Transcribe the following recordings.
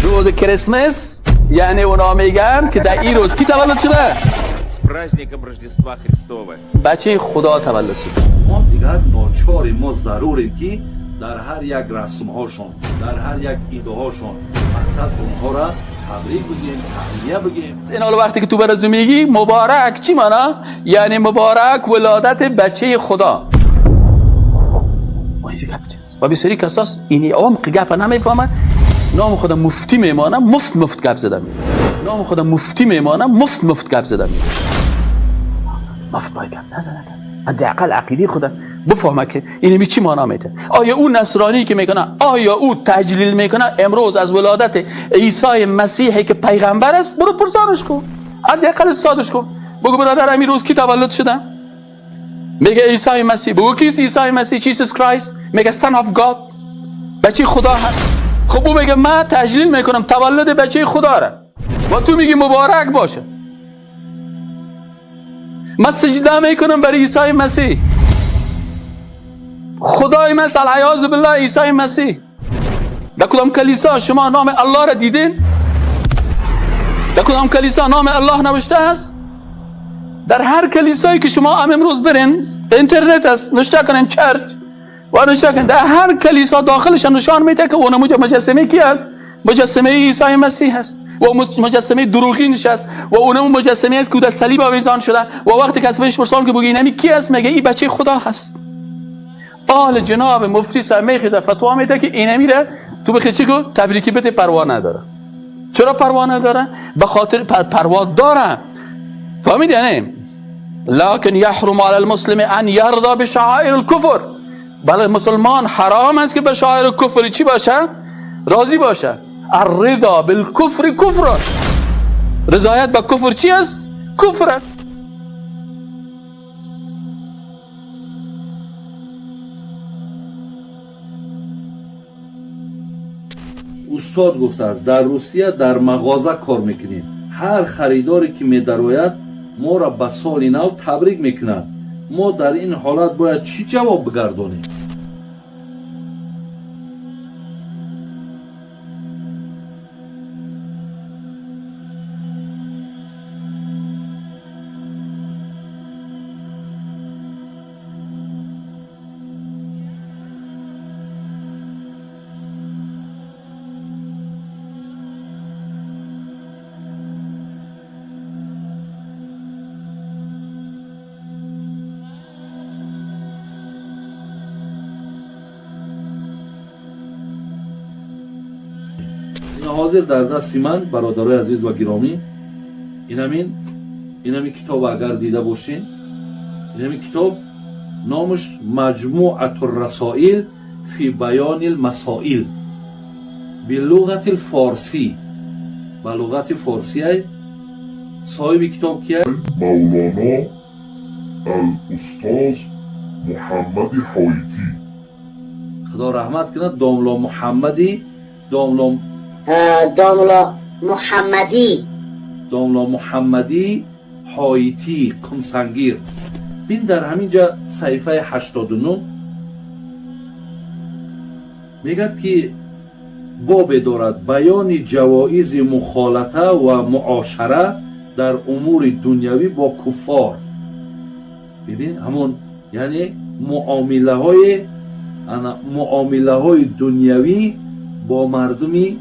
روز کریسمس یعنی اونا میگن که در این روز کی تولد شده؟ С праздником Рождества Христова! بچه خدا تولد شده. ما دیگر ناچاریم، ما ضروریم که در هر یک رسمهاشون، در هر یک ایده‌هاشون مقصد اونها را تبریک بگیم، تهنیه بگیم. این حالا وقتی که تو برازو میگی مبارک چی معنا؟ یعنی مبارک ولادت بچه خدا. و بسیاری کساس اینی عمق گپ نمیفهمن. نام خدا مفتی میمانه، مفت مفت گپ زده میره. نام خدا مفتی میمانه، مفت مفت گپ زده میره. مفت باید گپ نزنه کسی. حداقل عقیده خدا بفهمه که اینمی چی معنا میده. آیا او نصرانی که میکنه، آیا او تجلیل میکنه امروز از ولادت عیسی مسیحی که پیغمبر است؟ برو پرسانش کن، حداقل سادش کن، بگو برادر امروز روز کی تولد شده؟ میگه عیسی مسیح. بگو کیست عیسی مسیح؟ Jesus Christ. میگه son of God، بچه خدا هست. خب او میگه من تجلیل میکنم تولد بچه خدا را، و تو میگی مبارک باشه. من سجده میکنم برای عیسی مسیح، خدای من العیاذ بالله عیسی مسیح. در کدام کلیسا شما نام الله را دیدین؟ در کدام کلیسا نام الله نوشته هست؟ در هر کلیسایی که شما هم امروز برین، اینترنت است، نوشته کنین church و نوشته کنین، در هر کلیسا داخلش نشان میده که اونم مجسمه کی است؟ مجسمه عیسی مسیح است و مجسمه دروغینش است و اونم مجسمه است که در صلیب آویزان شده. و وقتی کسی بهش پرسان که بگه اینمی کی است، میگه این بچه خدا هست. آل جناب مفتی صاحب میخیزه فتوا میده که اینمی را تو بخی چی کو تبریکی بده، پروا نداره. چرا پروا نداره؟ به خاطر پروا داره. فهمید یعنی؟ لکن یحرم علی المسلم ان یرضى بشعائر الكفر. بله مسلمان حرام است که به شعائر کفر چی باشه؟ راضی باشه. الرضا بالکفر کفر. رضایت به کفر چی است؟ کفر است. استاد گفته است در روسیه در مغازه کار میکنیم، هر خریداری که میدروید ما را به سال نو تبریک میکند. ما در این حالت باید چی جواب بگردانیم؟ حاضر در دست من برادرای عزیز و گرامی اینمین کتاب اگر دیده باشین، اینمین کتاب نامش مجموعة الرسائل فی بیان المسائل بلغت الفارسی، به لغت فارسی. صاحب کتاب کیه؟ مولانا الاستاذ محمد حایتی، خدا رحمت کنه. داملا محمدی، داملا داملا محمدی، داملا محمدی حایتی کنسنگیر. بین در همینجا صحیفه 89 میگد که باب دارد بیان جوایز مخالطه و معاشره در امور دنیوی با کفار. ببین همون یعنی معامله های دنیوی با مردمی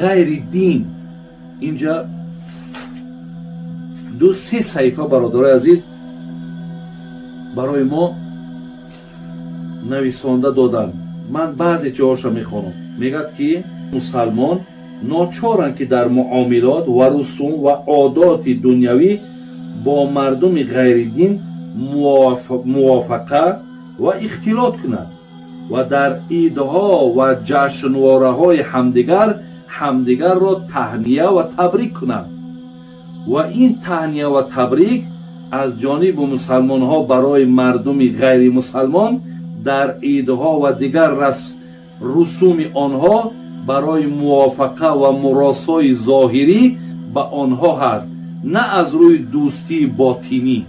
غیر دین. اینجا 2-3 صحیفه برادرای عزیز برای ما نویسانده دادن. من بعضی جاهاشو میخوانم. میگد که مسلمان ناچارن که در معاملات و رسوم و عادات دنیوی با مردم غیر دین موافقه و اختلاط کند و در عیدها و جشنواره های همدیگر را تهنیه و تبریک کنند و این تهنیه و تبریک از جانب مسلمان ها برای مردم غیر مسلمان در عیدها و دیگر رسوم آنها برای موافقه و مراسای ظاهری به آنها هست، نه از روی دوستی باطینی.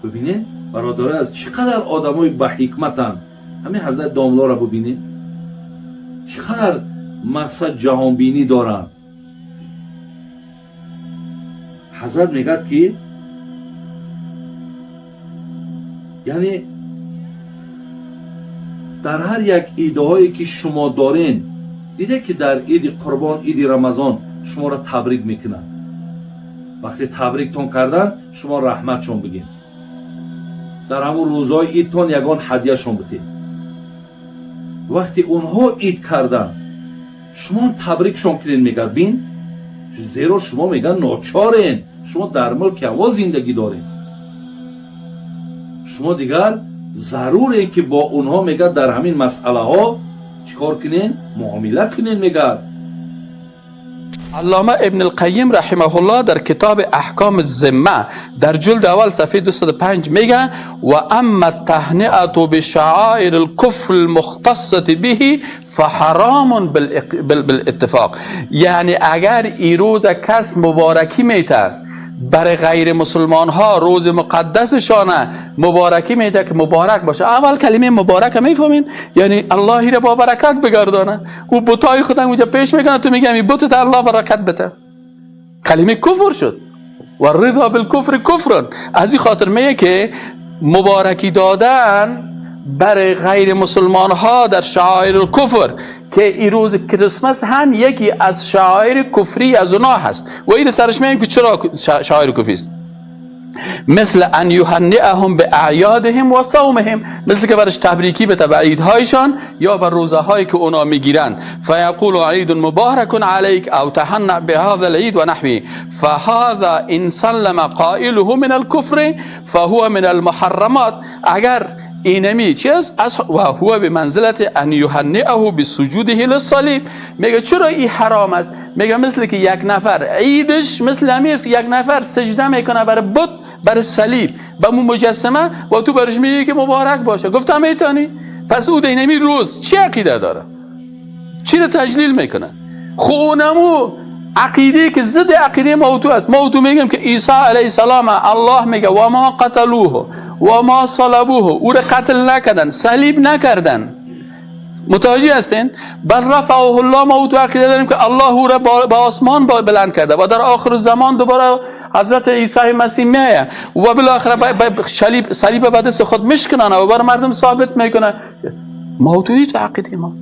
ببینید برادرای از چقدر آدمای با حکمتن. همین حضرت داملا را ببینید چقدر مقصد جهانبینی دارند. حضرت میگد که یعنی در هر یک ایده هایی که شما دارین، دیده که در عید قربان، عید رمضان شما را تبریک میکنن. وقتی تبریکتون کردن شما رحمتشون بگین، در همون روزهای عیدتون یگان هدیهشون بدین. وقتی اونها عید کردن شما تبریکشون کنین، میگه بین، زیرا شما میگن ناچارین، شما در ملک هوا زندگی دارین، شما دیگر ضروره که با اونها میگه در همین مسئله ها چیکار کنین؟ معامله کنین. میگه علامه ابن القیم رحمه الله در کتاب احکام الذمه در جلد اول صفحه 205 میگه و اما التهنئه بشعائر الكفر المختصه به فحرام بالاتفاق. یعنی اگر ای روز کس مبارکی میته برای غیر مسلمان ها، روز مقدسشانه مبارکی میده که مبارک باشه. اول کلمه مبارک میفهمین، یعنی اللهی را با برکت بگردانه. او بتای خودم اونجا پیش میکنه، تو میگم این بت الله برکت بده، کلمه کفر شد. و رضا بالکفر کفر. از این خاطر میگه که مبارکی دادن برای غیر مسلمان ها در شعائر الکفر، که این روز کریسمس هم یکی از شعائر کفری از اونا هست و این سرش میگیم که چرا شعائر کفری است. مثل ان یهنئهم باعیادهم و صومهم، مثل که برش تبریکی به عیدهایشان یا بر روزه هایی که اونا میگیرن. فیقول عید مبارک علیک او تهنأ بهذا العید و نحوه فهذا ان سلم قائله من الكفر فهو من المحرمات. اگر اینمی چیز از و هو به منزلت ان یهنئه بسجوده للصلیب. میگه چرا این حرام است؟ میگه مثل که یک نفر عیدش مثل همی است، یک نفر سجده میکنه برای بت، برای صلیب، به مو مجسمه، و تو برش میگی که مبارک باشه. گفتم میتونی؟ پس او اینمی روز چی عقیده داره؟ چی رو تجلیل میکنه؟ خب اونمو عقیده که ضد عقیده ما تو است. ما تو میگیم که عیسی علیه السلام الله میگه و ما قتلوه و ما صلبوه، او را قتل نکردن، صلیب نکردن. متوجه هستین؟ بل رفعه الله. ما تو عقیده داریم که الله او را به آسمان بلند کرده و در آخر زمان دوباره حضرت عیسی مسیح میایه و بالاخره صلیب به دست خود میشکنن و بر مردم ثابت میکنه. ما تو عقیده ما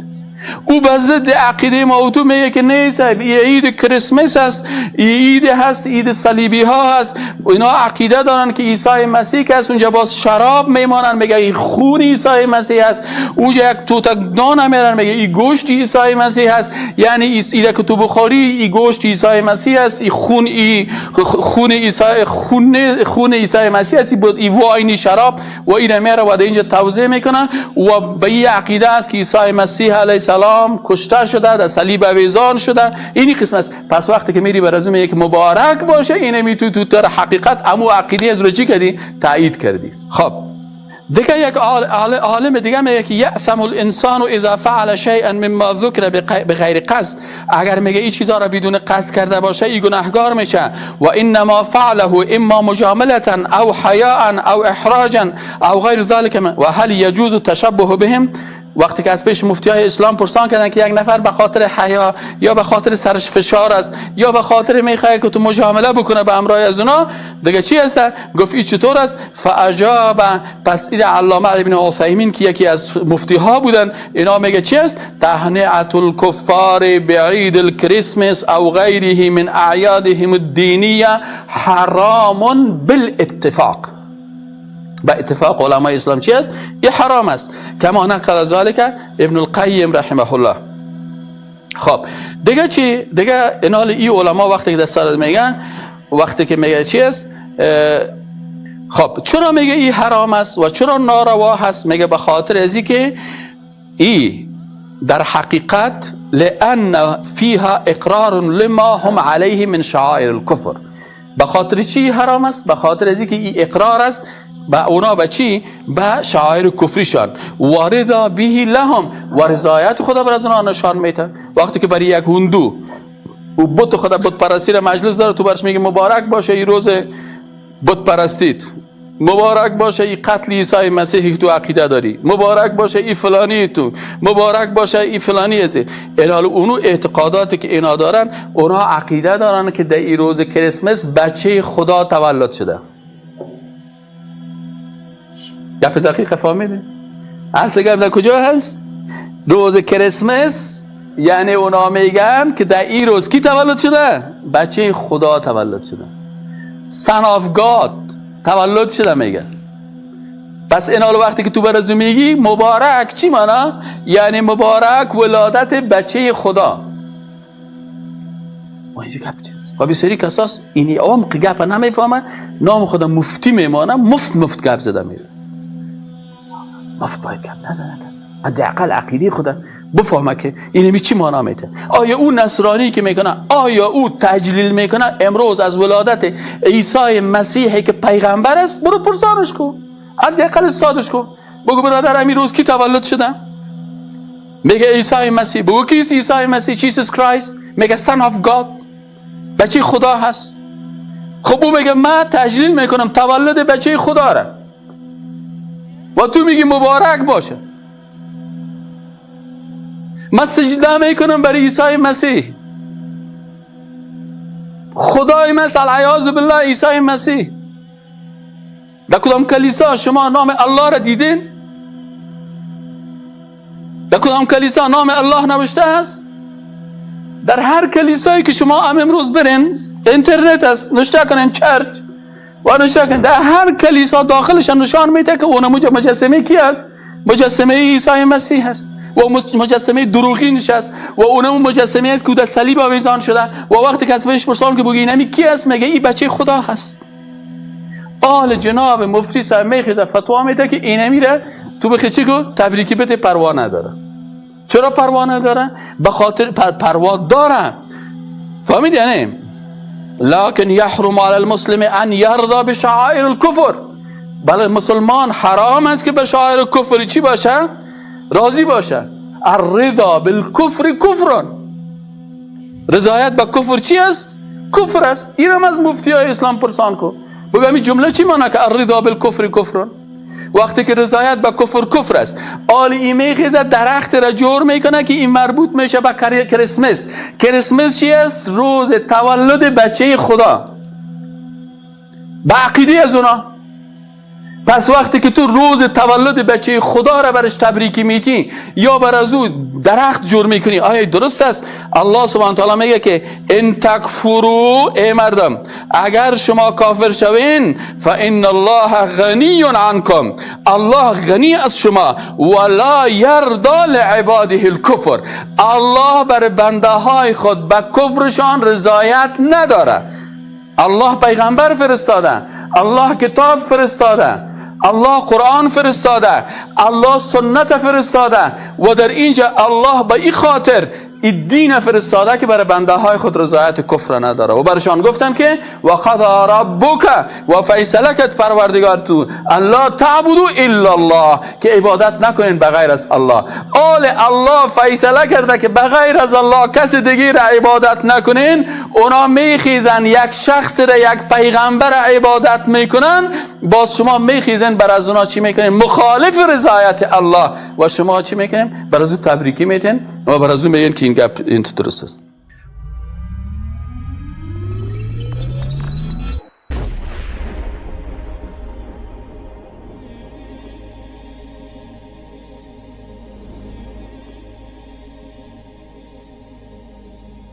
او به ضد عقیده ما تو میگه که نیست، عید کریسمس است، عید هست، عید صلیبی ها هست. اینا عقیده دارن که عیسی مسیح که است، اونجا باز شراب میمانن، میگه این خون عیسی مسیح است. اونجا یک توتک دان میرن، میگه این گوشت عیسی مسیح است. یعنی ایده که تو بخوری این گوشت عیسی مسیح است، این خون، ای خون عیسی، خون عیسی مسیح است، این واین شراب و این میره و اینجا توزیع میکنن و به این عقیده است که عیسی مسیح علیه السلام کشته شده، در صلیب آویزان شده. اینی قسم است. پس وقتی که میری برازو میگه که مبارک باشه، اینه می تو در حقیقت امو عقیده از رو چی کردی؟ تایید کردی. خب دیگه یک عالم دیگه میگه که یأثم الانسان اذا فعل شیئا مما ذکر بغیر قصد. اگر میگه این چیزا را بدون قصد کرده باشه این گناهگار میشه. و انما فعله اما مجامله او حیاء او احراجا او غیر ذلك و هل یجوز التشبه بهم. وقتی که از پیش مفتی های اسلام پرسان کردن که یک نفر به خاطر حیا یا به خاطر سرش فشار است یا به خاطر میخواد که تو مجامله بکنه به امرای از اونا، دیگه چی هست؟ گفت این چطور است؟ فاجاب. پس این علامه ابن عثیمین که یکی از مفتی ها بودن، اینا میگه چی است؟ تهنئه الکفار بعید الکریسمس او غیره من اعیادهم الدینیه حرام بالاتفاق. با اتفاق علمای اسلام چی است؟ این حرام است. کما نقل ذلك ابن القیم رحمه الله. خب دیگه چی؟ دیگه اینال ای علما وقتی که در میگن، وقتی که میگه چی است؟ خب چرا میگه ای حرام است و چرا ناروا هست؟ میگه به خاطر ازی که ای در حقیقت لان فیها اقرار لما هم علیه من شعائر الكفر. به خاطر چی حرام است؟ به خاطر ازی که ای اقرار است با اونا به چی؟ به شعائر کفریشان. و رضا به لهم، و رضایت خدا بر از اونا نشان میده. وقتی که برای یک هندو او بت خدا بت پرستی را مجلس داره، تو برش میگه مبارک باشه این روز بت پرستیت، مبارک باشه ای قتل عیسی مسیح که تو عقیده داری، مبارک باشه ای فلانی تو، مبارک باشه ای فلانی هستی. الحال اونو اعتقاداتی که اینا دارن، اونا عقیده دارن که در این روز کریسمس بچه خدا تولد شده. گپ دقیق فهمیدی؟ اصل گپ در کجا هست؟ روز کریسمس، یعنی اونا میگن که در این روز کی تولد شده؟ بچه خدا تولد شده، Son of God تولد شده میگن. پس این حال وقتی که تو برازو میگی مبارک، چی مانا؟ یعنی مبارک ولادت بچه خدا. و اینجا گپ چیست؟ و بسیاری کساس اینی عمق گپ نمیفهمن، نام خدا مفتی میمانه، مفت مفت گپ زده میره. مفت باید گپ نزنه کس، حداقل عقیده خدا بفهمه که اینمی چی مانا میده. آیا او نصرانی که میکنه، آیا او تجلیل میکنه امروز از ولادت عیسی مسیحی که پیغمبر است؟ برو پرسانش کو، حداقل سادش کو، بگو برادر امیر روز کی تولد شده؟ میگه عیسی مسیح. بگو کیست عیسی مسیح؟ Jesus Christ. میگه Son of God، بچه خدا هست. خب او میگه من تجلیل میکنم تولد بچه خدا را، و تو میگی مبارک باشه. من سجده میکنم برای عیسی مسیح، خدای من العیاذ بالله عیسی مسیح. در کدام کلیسا شما نام الله را دیدین؟ در کدام کلیسا نام الله نوشته است؟ در هر کلیسایی که شما هم امروز برین، اینترنت است، نوشته کنین church و نوشته کنین، در هر کلیسا داخلش نشان میده که اون مجسمه کی است؟ مجسمه عیسی مسیح است و مجسمه دروغینش است و اونم مجسمه است که در صلیب آویزان شده. و وقتی کس بهش پرسان که بگی اینمی کی است، میگه این بچه خدا هست. آل جناب مفتی صاحب میخیزه فتوا میده که اینمی را تو بخی چی کو تبریکی بده، پروا نداره. چرا پروا نداره؟ به خاطر پروا داره. فهمید؟ یعنی لکن یحرم علی المسلم ان یرضى بشعائر الکفر. بله مسلمان حرام است که به شعائر کفر چی باشه؟ راضی باشه. الرضا بالکفر کفر. رضایت به کفر چی است؟ کفر است. اینم از مفتی های اسلام پرسان کو، بگو این جمله چی معنی که الرضا بالکفر کفر؟ وقتی که رضایت به کفر کفر است، آل ای میخیزه درخت را جور میکنه که این مربوط میشه به کریسمس. کریسمس چی است؟ روز تولد بچه خدا به عقیده از اونا. پس وقتی که تو روز تولد بچه خدا را برش تبریکی میتی یا بر از او درخت جور میکنی، آیا درست است؟ الله سبحانه تعالی میگه که ان تکفروا، ای مردم اگر شما کافر شوین، فان الله غنی عنکم، الله غنی از شما، ولا یرضى لعباده الکفر، الله بر بنده های خود به کفرشان رضایت نداره. الله پیغمبر فرستاده، الله کتاب فرستاده، الله قرآن فرستاده، الله سنت فرستاده و در اینجا الله به این خاطر این دین فرستاده که برای بنده های خود رضایت کفر نداره. و برشان گفتن که و قضا ربک، و فیصله کرد پروردگار تو، ان لا تعبدوا الا الله، که عبادت نکنین بغیر از الله. آل الله فیصله کرده که بغیر از الله کس دیگه را عبادت نکنین. اونا میخیزن یک شخص را، یک پیغمبر عبادت میکنن، باز شما میخیزن بر از اونا چی میکنین؟ مخالف رضایت الله. و شما چی میکنین؟ بر از او تبریکی میتین و بر از او میگین که این گپ این درست است.